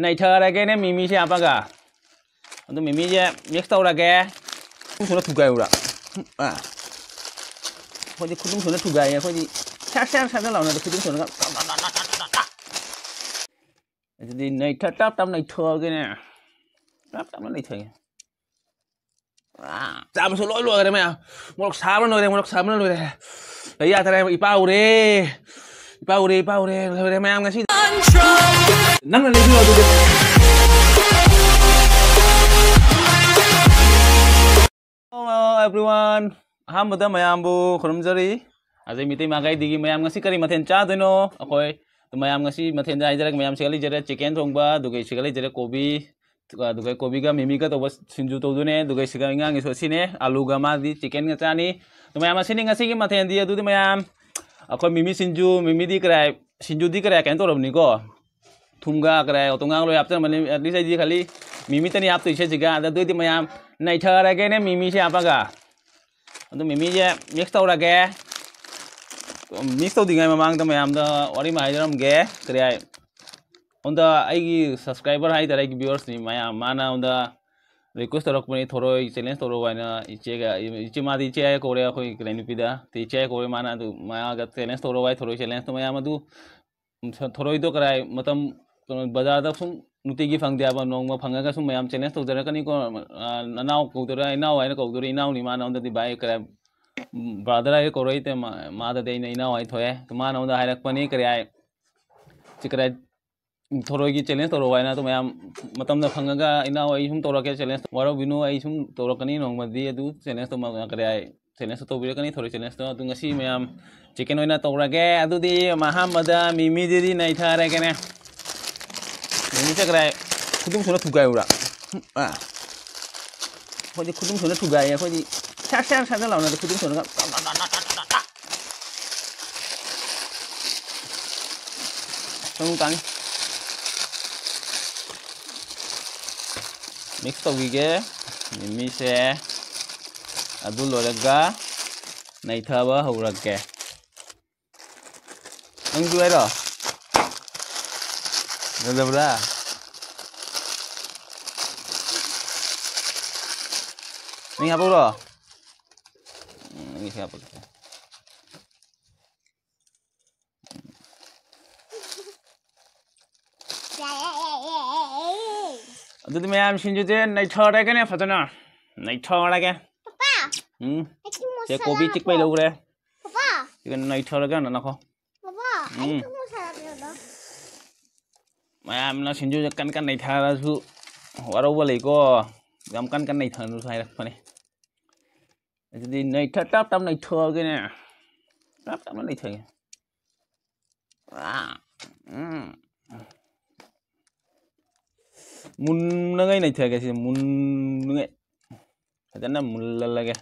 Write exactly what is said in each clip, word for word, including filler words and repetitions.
ꯅꯩꯊꯔꯒꯦꯅꯦ ꯃꯤꯃꯤꯁꯦ ꯍꯥꯞꯄꯒ꯫ ꯑꯗꯨ ꯃꯤꯃꯤꯁꯦ mix ꯇꯧꯔꯒꯦ꯫ ꯈꯨꯠꯇꯨꯝ ꯁꯨꯅ ꯊꯨꯒꯥꯏꯌꯨꯔꯥ? ꯑꯥ꯫ ꯑꯩꯈꯣꯏꯗꯤ ꯈꯨꯠꯇꯨꯝ ꯁꯨꯅ ꯊꯨꯒꯥꯏꯌꯦ꯫ ꯑꯩꯈꯣꯏꯗꯤ ꯁꯠ ꯁꯠ ꯁꯠ ꯁꯠ ꯂꯥꯎꯅ ꯈꯨꯠꯇꯨꯝ ꯁꯨꯅꯒ꯫ ꯑꯗꯨꯗꯤ ꯅꯩꯊ-, ꯇꯞ ꯇꯞ ꯅꯩꯊꯣꯛꯑꯒꯦꯅꯦ꯫ ꯇꯞ ꯇꯞꯅ ꯅꯩꯊꯣꯛꯑꯒꯦ꯫ ꯑꯥ, ꯆꯥꯕꯁꯨ ꯂꯣꯏ ꯂꯣꯏꯈꯔꯦ ꯃꯌꯥꯝ꯫ ꯃꯣꯔꯣꯛ ꯁꯥꯕꯅ ꯂꯣꯏꯔꯦ, ꯃꯣꯔꯣꯛ ꯁꯥꯕꯅ ꯂꯣꯏꯔꯦ꯫ ꯂꯩ ꯌꯥꯗꯔꯦ, ꯏꯄꯥ ꯎꯔꯦ꯫ ꯏꯄꯥ ꯎꯔꯦ, ꯏꯄꯥ ꯎꯔꯦ, ꯂꯣꯏꯔꯦ ꯃꯌꯥꯝ ꯉꯁꯤ꯫ ꯅꯪꯅ ꯂꯩꯕꯤꯌꯣ ꯑꯗꯨꯗꯤ꯫ Hello everyone. ꯑꯍꯥꯟꯕꯗ ꯃꯌꯥꯝꯕꯨ ꯈꯨꯔꯨꯝꯖꯔꯤ꯫ ꯑꯖꯩ ꯃꯤꯇꯩ ꯃꯥꯏꯀꯩꯗꯒꯤ ꯃꯌꯥꯝ ꯉꯁꯤ ꯀꯔꯤ ꯃꯊꯦꯜ ꯆꯥꯗꯣꯏꯅꯣ? ꯑꯩꯈꯣꯏ ꯃꯌꯥꯝ ꯉꯁꯤ ꯃꯊꯦꯜꯗ ꯍꯥꯏꯖꯔꯒꯦ, ꯃꯌꯥꯝ ꯁꯤꯒ ꯂꯩꯖꯔꯦ, chicken ꯊꯣꯡꯕ, ꯑꯗꯨꯒ ꯁꯤꯒ ꯂꯩꯖꯔꯦ ꯀꯣꯕꯤ, ꯑꯗꯨꯒ ꯀꯣꯕꯤꯒ ꯃꯤꯃꯤꯒ ꯇꯧꯕ ꯁꯤꯡꯖꯨ ꯇꯧꯗꯣꯏꯅꯦ꯫ ꯑꯗꯨꯒ ꯁꯤꯒ ꯏꯉꯥꯡꯒꯤ ꯁꯣꯠꯁꯤꯅꯦ, ꯑꯂꯨꯒ ꯃꯥꯗꯤ chickenꯒ ꯆꯥꯅꯤ꯫ ꯑꯗꯨ ꯃꯌꯥꯝ ꯑꯁꯤꯅꯤ ꯉꯁꯤꯒꯤ ꯃꯊꯦꯜꯗꯤ꯫ ꯑꯗꯨꯗꯤ ꯃꯌꯥꯝ ꯑꯩꯈꯣꯏ ꯃꯤꯃꯤ ꯁꯤꯡꯖꯨ, ꯃꯤꯃꯤꯗꯤ ꯀꯔꯥꯏ, ꯁꯤꯡꯖꯨꯗꯤ ꯀꯔꯥꯏ ꯀꯩꯅꯣ ꯇꯧꯔꯕꯅꯤꯀꯣ꯫ ꯊꯨꯝꯒ ꯀꯔꯥꯏ ꯑꯣꯇꯣꯉꯥꯡ ꯂꯣꯏ ꯍꯥꯞꯆꯔꯝꯃꯅꯤ꯫ At least ꯑꯩꯗꯤ ꯈꯜꯂꯤ ꯃꯤꯃꯤꯇꯅꯤ ꯍꯥꯞꯇꯣꯏꯁꯦ ꯁꯤꯒ꯫ ꯑꯗ ꯑꯗꯨꯗꯤ ꯃꯌꯥꯝ ꯅꯩꯊꯔꯒꯦꯅꯦ ꯃꯤꯃꯤꯁꯦ ꯍꯥꯞꯄꯒ꯫ ꯑꯗꯨ ꯃꯤꯃꯤꯁꯦ mix ꯇꯧꯔꯒꯦ꯫ Mix ꯇꯧꯗ꯭ꯔꯤꯉꯩ ꯃꯃꯥꯡꯗ ꯃꯌꯥꯝꯗ ꯋꯥꯔꯤ ꯑꯃ ꯍꯥꯏꯖꯔꯝꯒꯦ꯫ ꯀꯔꯤ ꯍꯥꯏ? ꯑꯩꯉꯣꯟꯗ ꯑꯩꯒꯤ subscriber ꯍꯥꯏꯇꯥꯔꯦ, ꯑꯩꯒꯤ viewersꯅꯤ ꯃꯌꯥꯝ, ꯃꯥꯅ ꯑꯩꯉꯣꯟꯗ request ꯇꯧꯔꯛꯄꯅꯤ, "ꯊꯣꯔꯣꯏ challenge ꯇꯧꯔꯛꯑꯣ" ꯍꯥꯏꯅ꯫ ꯏꯆꯦꯒ, ꯏꯆꯦ, ꯃꯥꯗꯤ ꯏꯆꯦ ꯍꯥꯏ ꯀꯧꯔꯦ, ꯑꯩꯈꯣꯏ ꯀꯩꯅꯣ ꯅꯨꯄꯤꯗ꯫ ꯏꯆꯦ ꯍꯥꯏ ꯀꯧꯔꯦ, ꯃꯥꯅ ꯑꯗꯨ ꯃꯥꯒ challenge ꯇꯧꯔꯛꯑꯣ ꯍꯥꯏ, ꯊꯣꯔꯣꯏ challengeꯇꯣ ꯃꯌꯥꯝ ꯑꯗꯨ꯫ ꯎꯝ, ꯊ-, ꯊꯣꯔꯣꯏꯗꯣ ꯀꯔꯥꯏ ꯃꯇꯝ, ꯀꯩꯅꯣ, ꯕꯖꯥꯔꯗ ꯁꯨꯝ ꯅꯨꯡꯇꯤꯒꯤ ꯐꯪꯗꯦ ꯍꯥꯏꯕ, ꯅꯣꯡꯃ ꯐꯪꯉꯒ ꯁꯨꯝ ꯃꯌꯥꯝ challenge ꯇꯧꯖꯔꯛꯀꯅꯤꯀꯣ꯫ ꯑ, ꯅꯅꯥꯎ ꯀꯧꯗꯣꯏꯔꯥ, ꯏꯅꯥꯎ ꯍꯥꯏꯅ ꯀꯧꯗꯣꯏꯔꯥ, ꯏꯅꯥꯎꯅꯤ ꯃꯥꯅ ꯑꯩꯉꯣꯟꯗꯗꯤ ꯚꯥꯏ ꯀꯔꯥꯏ, ꯎꯝ, brother ꯍꯥꯏꯅ ꯀꯧꯔꯛꯏ ꯇꯦ, ꯃꯥ-, ꯃꯥꯗꯗꯤ ꯑꯩꯅ ꯏꯅꯥꯎ ꯍꯥꯏꯅ ꯊꯣꯛꯑꯦ꯫ ꯑꯗꯨ ꯃꯥꯅ ꯑꯩꯉꯣꯟꯗ ꯍꯥꯏꯔꯛꯄꯅꯤ, ꯀꯔꯤ ꯍꯥꯏ, ꯁꯤ ꯀꯔꯥꯏ, ꯎꯝ, ꯊꯣꯔꯣꯏꯒꯤ challenge ꯇꯧꯔꯛꯑꯣ ꯍꯥꯏꯅ꯫ ꯑꯗꯨ ꯃꯌꯥꯝ ꯃꯇꯝꯗ ꯐꯪꯉꯒ ꯏꯅꯥꯎ ꯑꯩ ꯁꯨꯝ ꯇꯧꯔꯛꯀꯦ challenge, ꯋꯥꯔꯧꯕꯤꯅꯨ, ꯑꯩ ꯁꯨꯝ ꯇꯧꯔꯛꯀꯅꯤ ꯅꯣꯡꯃꯗꯤ꯫ ꯑꯗꯨ challengeꯇꯣ ꯃ-, ꯀꯔꯤ ꯍꯥꯏ, challengeꯇꯣ ꯇꯧꯕꯤꯔꯛꯀꯅꯤ, ꯊꯣꯔꯣꯏ challengeꯇꯣ꯫ ꯑꯗꯨ ꯉꯁꯤ ꯃꯌꯥꯝ chicken ꯑꯣꯏꯅ ꯇꯧꯔꯒꯦ꯫ ꯑꯗꯨꯗꯤ ꯑꯍꯥꯟꯕꯗ ꯃꯤꯃꯤꯗꯨꯗꯤ ꯅꯩꯊꯔꯒꯦꯅꯦ꯫ ꯃꯤꯃꯤ ꯆꯠꯈ꯭ꯔꯦ꯫ ꯈꯨꯗꯨꯝ ꯁꯨꯅ ꯊꯨꯒꯥꯏꯌꯨꯔꯥ? ꯑꯥ꯫ ꯑꯩꯈꯣꯏꯗꯤ ꯈꯨꯗꯨꯝ ꯁꯨꯅ ꯊꯨꯒꯥꯏꯌꯦ꯫ ꯑꯩꯈꯣꯏꯗꯤ ꯁꯠ ꯁꯠ ꯁꯠ ꯂꯥꯎꯅ ꯈꯨꯗꯨꯝ ꯁꯨꯅꯒ꯫ ꯁꯨꯝ ꯇꯥꯡꯉꯤ꯫ Mix ꯇꯧꯈꯤꯒꯦ꯫ ꯃꯤꯃꯤꯁꯦ ꯑꯗꯨ ꯂꯣꯏꯔꯒ ꯅꯩꯊꯕ ꯍꯧꯔꯒꯦ꯫ ꯅꯪꯁꯨ ꯍꯥꯏꯔꯣ? ꯌꯥꯗꯕ꯭ꯔꯥ? ꯅꯪ ꯍꯥꯞꯄꯛꯎꯔꯣ? ꯎꯝ, ꯅꯪꯒꯤꯁꯨ ꯍꯥꯞꯄꯛꯀꯦ꯫ ꯑꯗꯨꯗꯤ ꯃꯌꯥꯝ ꯁꯤꯡꯖꯨꯁꯦ ꯅꯩꯊꯔꯒꯦꯅꯦ ꯐꯖꯅ꯫ ꯅꯩꯊꯔꯒꯦ꯫ ꯄꯄꯥ, ꯎꯝ꯫ ꯑꯩꯒꯤ ꯁꯦ ꯃꯁꯥꯂꯥ ꯀꯣꯕꯤ ꯆꯤꯛꯄꯩ ꯂꯥꯛꯄ꯭ꯔꯣ? ꯂꯧꯈ꯭ꯔꯦ꯫ ꯄꯄꯥ꯫ ꯁꯤꯒ ꯅꯩꯊꯔꯒ ꯅꯅꯈꯣ꯫ ꯄꯄꯥ, ꯎꯝ꯫ ꯑꯩꯒꯤ ꯃꯁꯥꯂꯥ ꯄꯤꯔꯛꯑꯣ꯫ ꯃꯌꯥꯝꯅ ꯁꯤꯡꯖꯨꯁꯦ ꯀꯟ ꯀꯟ ꯅꯩꯊꯔꯁꯨ ꯋꯥꯔꯧꯕ ꯂꯩꯀꯣ꯫ ꯌꯥꯝ ꯀꯟ ꯀꯟ ꯅꯩꯊꯔꯁꯨ ꯍꯥꯏꯔꯛꯄꯅꯦ꯫ ꯑꯗꯨꯗꯤ ꯅꯩꯊ-, ꯇꯞ ꯇꯞ ꯅꯩꯊꯣꯛꯑꯒꯦꯅꯦ꯫ ꯇꯞ ꯇꯞꯅ ꯅꯩꯊꯒꯦ꯫ ꯑꯥ, ꯎꯝ꯫ ꯃꯨꯟꯅꯉꯩ ꯅꯩꯊꯒꯦ ꯁꯤꯗ, ꯃꯨꯟꯅꯉꯩ꯫ ꯐꯖꯅ ꯃꯨꯜꯍꯜꯂꯒꯦ꯫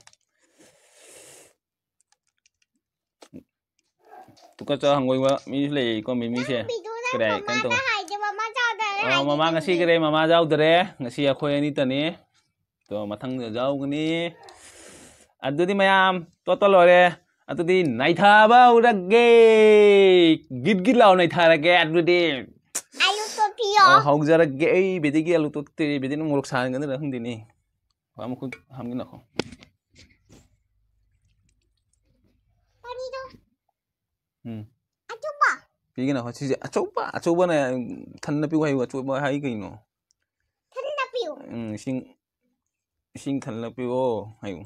ꯇꯨꯀꯠꯆ ꯍꯪꯒꯣꯏꯕ ꯃꯤꯁꯨ ꯂꯩꯀꯣ, ꯃꯤꯃꯤꯁꯦ꯫ ꯅꯪ ꯚꯤꯗꯤꯑꯣꯗ ꯀꯗꯥꯏ, ꯀꯩꯅꯣ ꯇꯧ-, ꯃꯃꯥꯗ ꯍꯥꯏꯗꯦ, ꯃꯃꯥ ꯆꯥꯎꯗꯔꯦ ꯑꯣ, ꯃꯃꯥ ꯍꯥꯏꯗꯦ ꯉꯁꯤ ꯅꯪꯗꯤ꯫ ꯀꯗꯥꯏ, ꯃꯃꯥ ꯌꯥꯎꯗꯔꯦ꯫ ꯉꯁꯤ ꯑꯩꯈꯣꯏ ꯑꯅꯤꯇꯅꯤ꯫ ꯑꯗꯣ ꯃꯊꯪꯗ ꯌꯥꯎꯒꯅꯤ꯫ ꯑꯗꯨꯗꯤ ꯃꯌꯥꯝ ꯇꯣꯠꯇ ꯂꯣꯏꯔꯦ꯫ ꯑꯗꯨꯗꯤ ꯅꯩꯊꯕ ꯍꯧꯔꯒꯦ꯫ ꯒꯤꯠ ꯒꯤꯠ ꯂꯥꯎ ꯅꯩꯊꯔꯒꯦ ꯑꯗꯨꯗꯤ꯫ ꯑꯂꯨ ꯇꯣꯠꯄꯤꯌꯣ꯫ ꯑꯣ, ꯍꯧꯖꯔꯒꯦ꯫ ꯑꯩ ꯕꯦꯗꯤꯒꯤ ꯑꯂꯨ ꯇꯣꯠꯇꯦ꯫ ꯕꯦꯗꯤꯅ ꯃꯣꯔꯣꯛ ꯁꯥꯍꯟꯒꯗ꯭ꯔꯥ ꯈꯪꯗꯦꯅꯦ꯫ ꯈꯨꯠ ꯑꯃ ꯈꯨꯠ ꯍꯥꯝꯒꯦ ꯅꯈꯣ꯫ ꯀꯔꯤꯅꯣ? ꯎꯝ꯫ ꯑꯆꯧꯕ꯫ ꯄꯤꯒꯦ ꯅꯈꯣ꯫ ꯁꯤꯁꯦ ꯑꯆꯧꯕ, ꯑꯆꯧꯕꯅ ꯊꯟꯅ ꯄꯤꯌꯨ ꯍꯥꯏꯌꯨ꯫ ꯑꯆꯧꯕ ꯍꯥꯏ ꯀꯩꯅꯣ? ꯊꯟꯅ ꯄꯤꯌꯨ꯫ ꯎꯝ, ꯏꯁꯤꯡ, ꯏꯁꯤꯡ ꯊꯜꯂ ꯄꯤꯌꯣ ꯍꯥꯏꯌꯨ꯫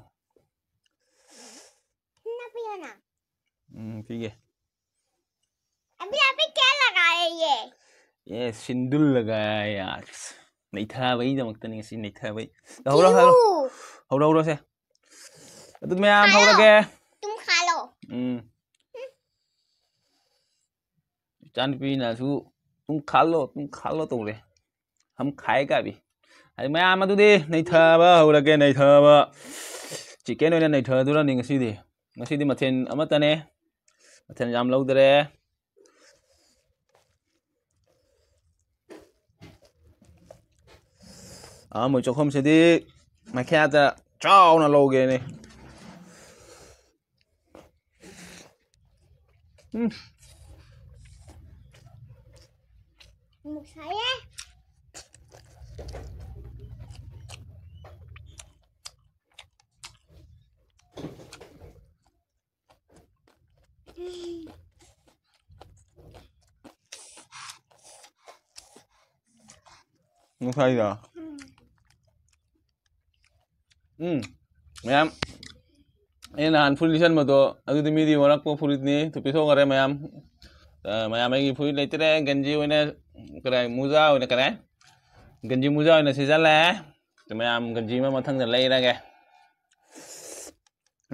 ꯊꯟꯅ ꯄꯤꯌꯣꯅ꯫ ꯎꯝ, ꯄꯤꯒꯦ꯫ अभी, अभी क्या लगा है ये? ये सिंदूर लगाया है यार। ꯅꯩꯊꯕꯒꯤꯗꯃꯛꯇꯅꯤ ꯉꯁꯤ, ꯅꯩꯊꯕꯒꯤ꯫ ꯍꯧꯔꯣ, ꯍꯧꯔꯣ꯫ ꯀ꯭ꯌꯨ꯫ ꯍꯧꯔꯣ, ꯍꯧꯔꯣꯁꯦ꯫ ꯑꯗꯨ ꯃꯌꯥꯝ ꯈꯥꯏꯌꯣ꯫ ꯍꯧꯔꯒꯦ꯫ ꯇꯨꯝ ꯈꯥꯏꯂꯣ꯫ ꯎꯝ꯫ ꯏꯆꯥꯅꯨꯄꯤꯅꯁꯨ ꯇꯨꯝ ꯈꯥꯜꯂꯣ, ꯇꯨꯝ ꯈꯥꯜꯂꯣ ꯇꯧꯔꯦ꯫ ꯍꯝ ꯈꯥꯏ ꯀꯥꯕꯤ꯫ ꯑꯗꯨ ꯃꯌꯥꯝ ꯑꯗꯨꯗꯤ ꯅꯩꯊꯕ ꯍꯧꯔꯒꯦ, ꯅꯩꯊꯕ꯫ ꯆꯤꯀꯦꯟ ꯑꯣꯏꯅ ꯅꯩꯊꯗꯣꯔꯅꯤ ꯉꯁꯤꯗꯤ꯫ ꯉꯁꯤꯗꯤ ꯃꯊꯦꯜ ꯑꯃꯠꯇꯅꯦ꯫ ꯃꯊꯦꯜ ꯌꯥꯝ ꯂꯧꯗꯔꯦ꯫ ꯑꯥ, ꯃꯣꯏ ꯆꯥꯛꯈꯨꯝꯁꯤꯗꯤ ꯃꯈꯥꯗ ꯆꯥꯎꯅ ꯂꯧꯒꯦꯅꯦ꯫ ꯎꯝ꯫ ꯑꯃꯨꯛ ꯁꯥꯏꯌꯦ꯫ ꯉꯁꯥꯏꯗꯣ? ꯎꯝ꯫ ꯎꯝ꯫ ꯃꯌꯥꯝ, ꯑꯩꯅ ꯅꯍꯥꯟ ꯐꯨꯔꯤꯠ ꯂꯤꯠꯁꯟꯕꯗꯣ, ꯑꯗꯨꯗꯤ ꯃꯤꯗꯤ ꯃꯣꯠꯂꯛꯄ ꯐꯨꯔꯤꯠꯅꯤ, ꯇꯨ ꯄꯤꯊꯣꯛꯈ꯭ꯔꯦ ꯃꯌꯥꯝ꯫ ꯑ, ꯃꯌꯥꯝ ꯑꯩꯒꯤ ꯐꯨꯔꯤꯠ ꯂꯩꯇ꯭ꯔꯦ, ꯒꯟꯖꯤ ꯑꯣꯏꯅ, ꯀꯔꯥꯏ, ꯃꯨꯖꯥ ꯑꯣꯏꯅ ꯀꯔꯥꯏ? ꯒꯟꯖꯤ ꯃꯨꯖꯥ ꯑꯣꯏꯅ ꯁꯤꯖꯜꯂꯦ꯫ ꯃꯌꯥꯝ ꯒꯟꯖꯤ ꯑꯃ ꯃꯊꯪꯗ ꯂꯩꯔꯒꯦ꯫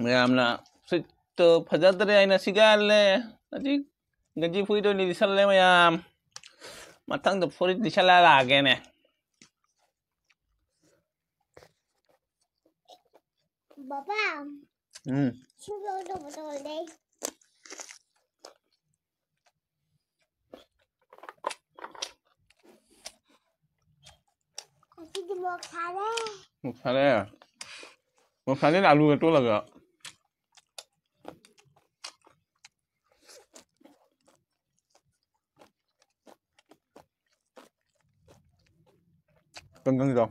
ꯃꯌꯥꯝꯅ ꯐꯨꯔꯤꯠꯇꯣ ꯐꯖꯗ꯭ꯔꯦ ꯍꯥꯏꯅ ꯁꯤꯒꯜꯂꯦ꯫ ꯍꯧꯖꯤꯛ ꯒꯟꯖꯤ ꯐꯨꯔꯤꯠ ꯑꯣꯏꯅ ꯂꯤꯠꯁꯜꯂꯦ ꯃꯌꯥꯝ꯫ ꯃꯊꯪꯗ ꯐꯨꯔꯤꯠ ꯂꯤꯠꯁꯜꯂ ꯂꯥꯛꯑꯒꯦꯅꯦ꯫ ꯕꯕꯥ꯫ ꯎꯝ꯫ ꯁꯤꯡꯖꯨ ꯑꯆꯧꯕꯗꯣ ꯂꯩ꯫ ꯉꯁꯤꯗꯤ ꯃꯣꯔꯣꯛ ꯁꯥꯔꯦ꯫ ꯃꯣꯔꯣꯛ ꯁꯥꯔꯦ? ꯃꯣꯔꯣꯛ ꯁꯥꯔꯦ, ꯑꯂꯨꯒ ꯇꯣꯠꯂꯒ꯫ ꯀꯪ ꯀꯪ ꯆꯥꯎ꯫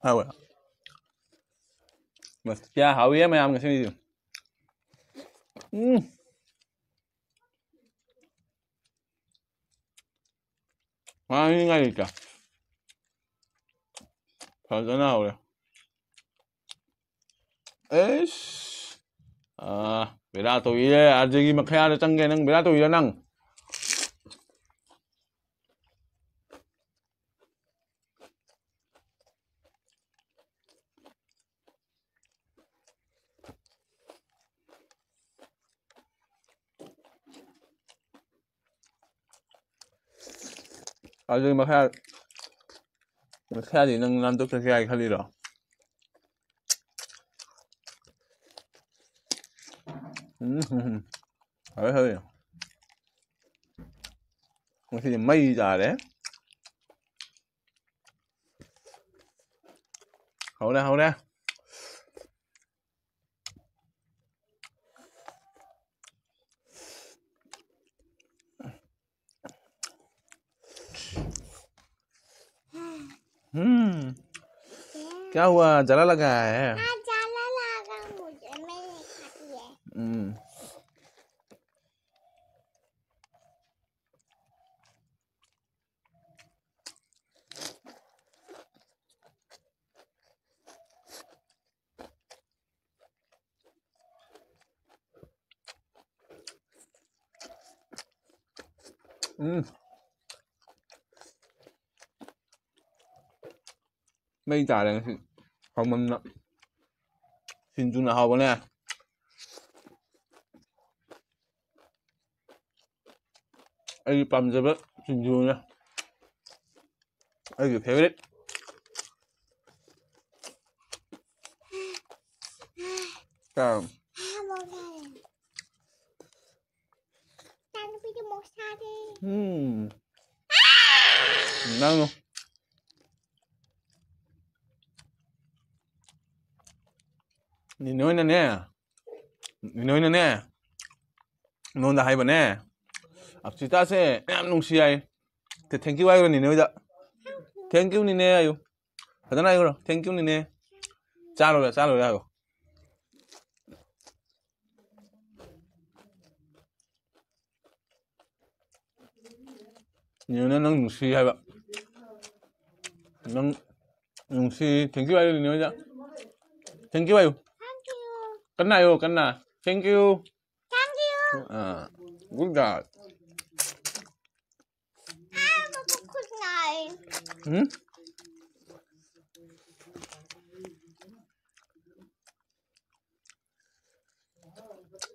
ꯍꯥꯎꯋꯦ꯫ ꯃꯁ-, ꯀꯌꯥ ꯍꯥꯎꯏ ꯃꯌꯥꯝ ꯉꯁꯤꯒꯤꯗꯤ꯫ ꯎꯝ꯫ ꯉꯥꯡꯅꯤꯡꯉꯥꯏ ꯂꯩꯇꯦ꯫ ꯐꯖꯅ ꯍꯥꯎꯔꯦ꯫ ꯑꯩꯁ꯫ ꯑꯥ, ꯕꯦꯔꯥ ꯇꯧꯏꯍꯦ꯫ ꯑꯥꯔꯖꯦꯒꯤ ꯃꯈꯌꯥꯗ ꯆꯪꯒꯦ ꯅꯪ, ꯕꯦꯔꯥ ꯇꯧꯏꯔ ꯅꯪ? ꯑꯗꯨꯗꯤ ꯃꯈꯥ, ꯃꯈꯥꯗꯤ ꯅꯪ ꯅꯥꯟꯊꯣꯛꯇ꯭ꯔꯁꯨ ꯌꯥꯏ ꯈꯜꯂꯤꯔꯣ? ꯎꯝ, ꯍꯝ, ꯍꯝ꯫ ꯐꯔꯦ, ꯐꯔꯦ꯫ ꯉꯁꯤꯗꯤ ꯃꯩ ꯇꯥꯔꯦ꯫ ꯍꯧꯔꯦ, ꯍꯧꯔꯦ꯫ हम्म, क्या हुआ? जला लगा है? हाँ, जला लगा मुझे। ꯎꯝ꯫ ꯎꯝ꯫ ꯃꯩ ꯇꯥꯔꯦ ꯉꯁꯤ꯫ ꯍꯥꯎꯃꯟꯅ꯫ ꯁꯤꯡꯖꯨꯅ ꯍꯥꯎꯕꯅꯦ꯫ ꯑꯩꯒꯤ ꯄꯥꯝꯖꯕ ꯁꯤꯡꯖꯨꯅꯦ꯫ ꯑꯩꯒꯤ favorite꯫ ꯆꯥꯔꯣ꯫ ꯏꯆꯥꯅꯨꯄꯤꯗꯤ ꯃꯣꯔꯣꯛ ꯁꯥꯗꯦ꯫ ꯎꯝ꯫ ꯅꯪ꯫ ꯅꯤꯅꯦ ꯍꯣꯏꯅꯅꯦ꯫ ꯅꯤꯅꯦ ꯍꯣꯏꯅꯅꯦ꯫ ꯅꯉꯣꯟꯗ ꯍꯥꯏꯕꯅꯦ꯫ ꯑꯛꯁꯤꯇꯥꯁꯦ ꯌꯥꯝ ꯅꯨꯡꯁꯤ ꯍꯥꯏ꯫ ꯇ-, thank you ꯍꯥꯏꯈ꯭ꯔꯣ ꯅꯤꯅꯦ ꯍꯣꯏꯗ꯫ Thank you ꯅꯤꯅꯦ ꯍꯥꯏꯌꯨ꯫ ꯐꯖꯅ ꯍꯥꯏꯈ꯭ꯔꯣ꯫ Thank you ꯅꯤꯅꯦ꯫ ꯆꯥꯔꯣꯏ, ꯆꯥꯔꯣꯏ ꯍꯥꯏꯌꯣ꯫ ꯅꯤꯅꯦꯅ ꯅꯪ ꯅꯨꯡꯁꯤ ꯍꯥꯏꯕ꯫ ꯅꯪ ꯅꯨꯡꯁꯤ꯫ Thank you ꯍꯥꯏꯌꯨ ꯅꯤꯅꯦ ꯍꯣꯏꯗ꯫ Thank you ꯍꯥꯏꯌꯨ꯫ Thank you꯫ ꯀꯟꯅ ꯍꯥꯏꯌꯨ, ꯀꯟꯅ꯫ Thank you꯫ Thank you꯫ Ah, good girl꯫ ꯑꯥ, ꯃꯈꯨꯠ ꯅꯥꯏ꯫ ꯎꯝ?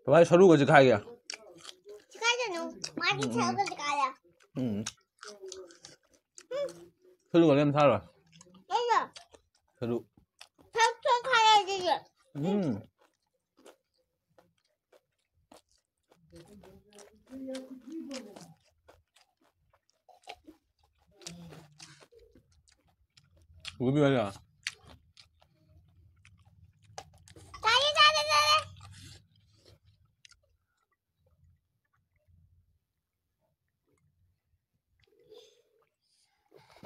ꯕꯕꯥ, ꯁꯔꯨꯒꯁꯦ ꯈꯥꯏꯒꯦ꯫ ꯆꯤꯈꯥꯏꯖꯅꯨ꯫ ꯃꯥꯗꯤ ꯎꯝ꯫ ꯁꯔꯨꯒꯁꯦ ꯈꯥꯏꯌꯦ꯫ ꯎꯝ꯫ ꯁꯔꯨꯒꯁꯦ ꯌꯥꯝ ꯊꯥꯔꯣꯏ꯫ ꯅꯪꯅ ꯁꯔꯨ꯫ ꯁꯔꯨ ꯈꯥꯏꯌꯦ ꯑꯗꯨꯗꯤ꯫ ꯎꯝ꯫ ꯎꯕꯤ ꯍꯥꯏꯔ꯫ ꯇꯥꯔꯦ, ꯇꯥꯔꯦ, ꯇꯥꯔꯦ꯫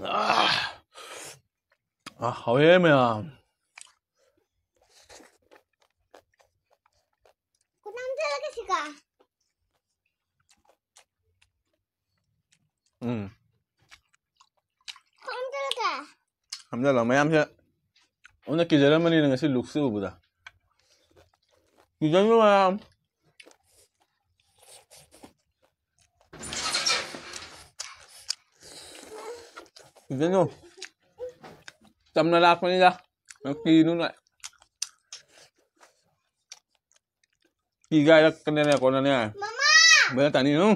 ꯑꯥ꯫ ꯑꯥ, ꯍꯥꯎꯋꯦ ꯃꯌꯥꯝ꯫ ꯀꯥ꯫ ꯎꯝ꯫ ꯈꯣꯡꯗ꯭ꯔꯒ꯫ ꯍꯥꯝꯖꯜꯂꯣ ꯃꯌꯥꯝꯁꯦ꯫ ꯑꯃꯨꯛꯅ ꯀꯤꯖꯔꯝꯃꯅꯤꯅ ꯉꯁꯤ ꯂꯨꯛꯁꯦ ꯎꯕꯗ꯫ ꯀꯤꯖꯅꯨ ꯃꯌꯥꯝ꯫ ꯀꯤꯖꯅꯨ꯫ ꯆꯝꯅ ꯂꯥꯛꯄꯅꯤꯗ꯫ ꯅꯪ ꯀꯤꯅꯨ ꯅꯣꯏ꯫ ꯀꯤꯒꯦ ꯍꯥꯏꯔꯛꯀꯅꯤꯅꯦ ꯀꯣꯟꯅꯅꯦ꯫ ꯃꯃꯥ! ꯕꯦꯔꯥ ꯇꯥꯅꯤ, ꯎꯝ꯫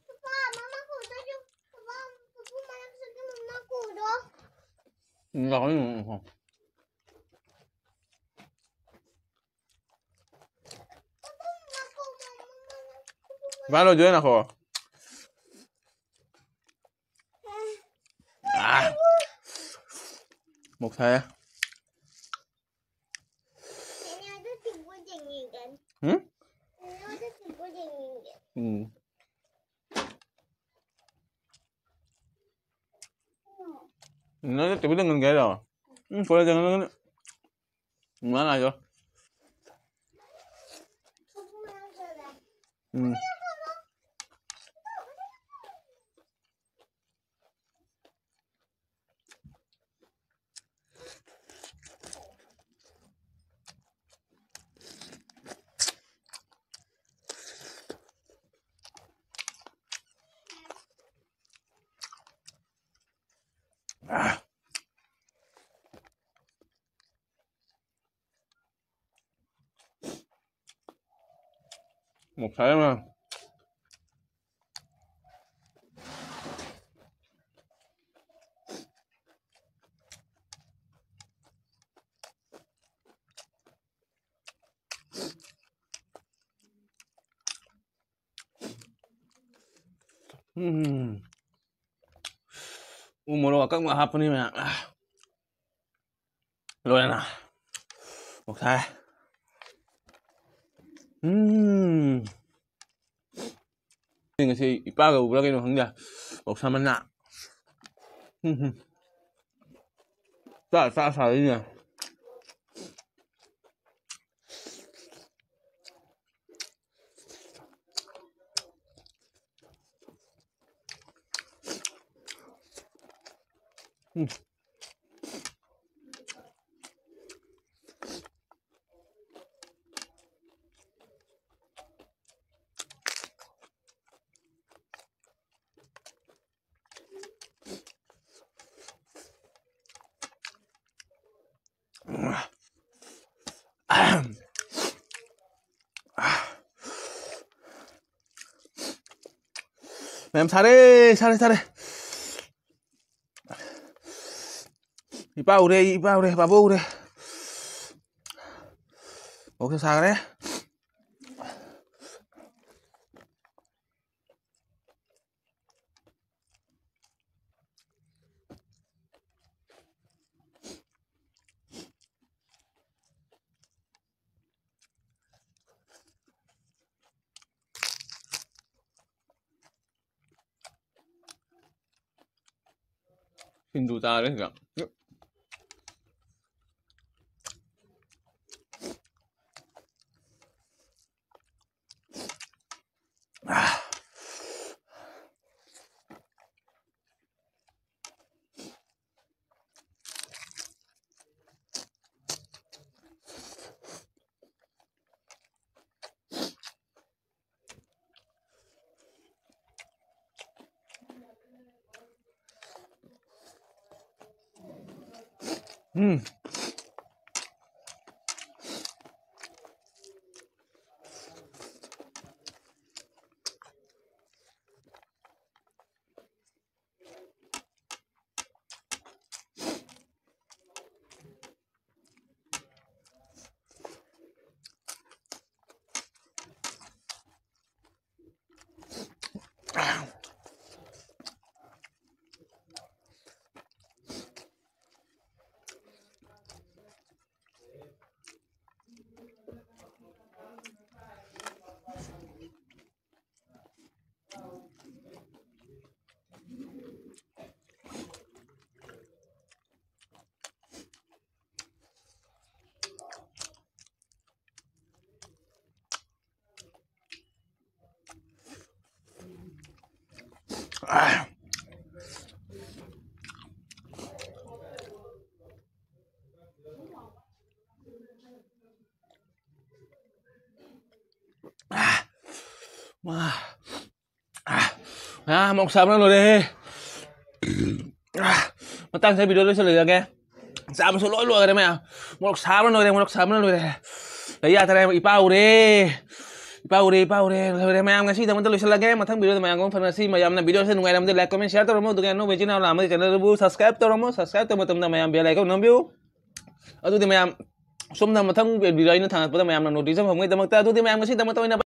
ꯄꯄꯥ, ꯃꯃꯥ ꯀꯧꯗꯣꯏꯁꯨ, ꯄꯄꯥ, ꯄꯄꯨ ꯃꯅꯥꯛꯇ ꯆꯠꯀꯦ, ꯃꯃꯥ ꯀꯧꯗꯣ꯫ ꯎꯝ, ꯂꯥꯛꯀꯅꯤ, ꯎꯝ, ꯎꯝ꯫ ꯄꯄꯥ ꯃꯅꯥꯛ ꯀꯧꯗꯣ, ꯃꯃꯥ ꯃꯅꯥꯛ ꯀꯧꯗꯣ꯫ ꯄꯄꯥ ꯂꯣꯏꯗꯣꯏꯔꯦ, ꯉꯥꯏꯈꯣ꯫ ꯑꯥ! ꯃꯣꯛ ꯁꯥꯏꯌꯦ꯫ ꯎꯝ? ꯎꯝ꯫ ꯅꯪ ꯇꯤꯚꯤ ꯌꯦꯡꯍꯟꯒꯦ ꯍꯥꯏꯔꯣ? ꯎꯝ, ꯀꯣꯟꯅ ꯌꯦꯡꯍꯟꯒꯅꯤ꯫ ꯉꯥꯏꯈꯣ꯫ ꯎꯝ꯫ ꯃꯣꯛ ꯁꯥꯏ ꯌꯥꯝꯅ꯫ ꯎꯝ꯫ ꯎ ꯃꯣꯔꯣꯛ ꯑꯀꯪꯕ ꯍꯥꯞꯄꯅꯤ ꯃꯌꯥꯝ꯫ ꯂꯣꯏꯔꯦꯅ꯫ ꯃꯣꯛ ꯁꯥꯏ꯫ ꯎꯝ꯫ ꯉꯁꯤ ꯏꯄꯥꯒ ꯎꯕ꯭ꯔꯥ ꯀꯩꯅꯣ ꯈꯪꯗꯦ꯫ ꯃꯣꯛ ꯁꯥꯃꯟꯅ꯫ ꯎꯝ, ꯎꯝ꯫ ꯆꯥ, ꯆꯥ ꯁꯥꯔꯤꯅꯦ꯫ ꯎꯝ꯫ ꯃꯌꯥꯝ ꯁꯥꯔꯦ, ꯁꯥꯔꯦ, ꯁꯥꯔꯦ꯫ ꯏꯄꯥ ꯎꯔꯦ, ꯑꯩ ꯏꯄꯥ ꯎꯔꯦ, ꯕꯥꯕꯣꯛ ꯎꯔꯦ꯫ ꯃꯣꯔꯣꯛꯁꯦ ꯁꯥꯈ꯭ꯔꯦ꯫ ꯁꯤꯡꯖꯨ ꯆꯥꯔꯦ ꯁꯤꯗ꯫ ꯎꯝ꯫ ꯃꯥ ꯑꯥ, ꯃꯌꯥꯝ ꯃꯣꯔꯣꯛ ꯁꯥꯕꯅ ꯂꯣꯏꯔꯦꯍꯦ꯫ ꯑꯥ, ꯃꯇꯥꯡꯁꯤꯗ ꯚꯤꯗꯤꯑꯣ ꯂꯣꯏꯁꯤꯜꯂꯒꯦ꯫ ꯆꯥꯕꯁꯨ ꯂꯣꯏ ꯂꯣꯏꯈꯔꯦ ꯃꯌꯥꯝ꯫ ꯃꯣꯔꯣꯛ ꯁꯥꯕꯅ ꯂꯣꯏꯔꯦ, ꯃꯣꯔꯣꯛ ꯁꯥꯕꯅ ꯂꯣꯏꯔꯦ꯫ ꯂꯩ ꯌꯥꯗ꯭ꯔꯦ, ꯏꯄꯥ ꯎꯔꯦ꯫ ꯏꯄꯥ ꯎꯔꯦ, ꯏꯄꯥ ꯎꯔꯦ꯫ ꯂꯣꯏꯔꯦ ꯃꯌꯥꯝ, ꯉꯁꯤꯒꯤꯗꯃꯛꯇ ꯂꯣꯏꯁꯤꯜꯂꯒꯦ꯫ ꯃꯊꯪ ꯚꯤꯗꯤꯑꯣꯗ ꯃꯌꯥꯝꯒ ꯑꯃꯨꯛ ꯐꯪꯅꯁꯤ꯫ ꯃꯌꯥꯝꯅ ꯚꯤꯗꯤꯑꯣꯁꯦ ꯅꯨꯡꯉꯥꯏꯔꯝꯃꯗꯤ like, comment, share ꯇꯧꯔꯝꯃꯣ꯫ ꯑꯗꯨꯒ ꯑꯅꯧꯕ ꯏꯆꯤꯟ ꯏꯅꯥꯎ ꯂꯥꯛꯑꯝꯃꯗꯤ channel ꯑꯗꯨꯕꯨ subscribe ꯇꯧꯔꯝꯃꯣ꯫ Subscribe ꯇꯧꯕ ꯃꯇꯝꯗ ꯃꯌꯥꯝ bell icon ꯅꯝꯕꯤꯌꯨ꯫ ꯑꯗꯨꯗꯤ ꯃꯌꯥꯝ, ꯁꯣꯝꯗ ꯃꯊꯪ ꯚꯤꯗꯤꯑꯣ ꯑꯩꯅ ꯊꯥꯡꯒꯠꯄꯗ ꯃꯌꯥꯝꯅ notification ꯐꯪꯕꯒꯤꯗꯃꯛꯇ, ꯑꯗꯨꯗꯤ ꯃꯌꯥꯝ ꯉꯁꯤꯗꯃꯛꯇ ꯑꯣꯏꯅ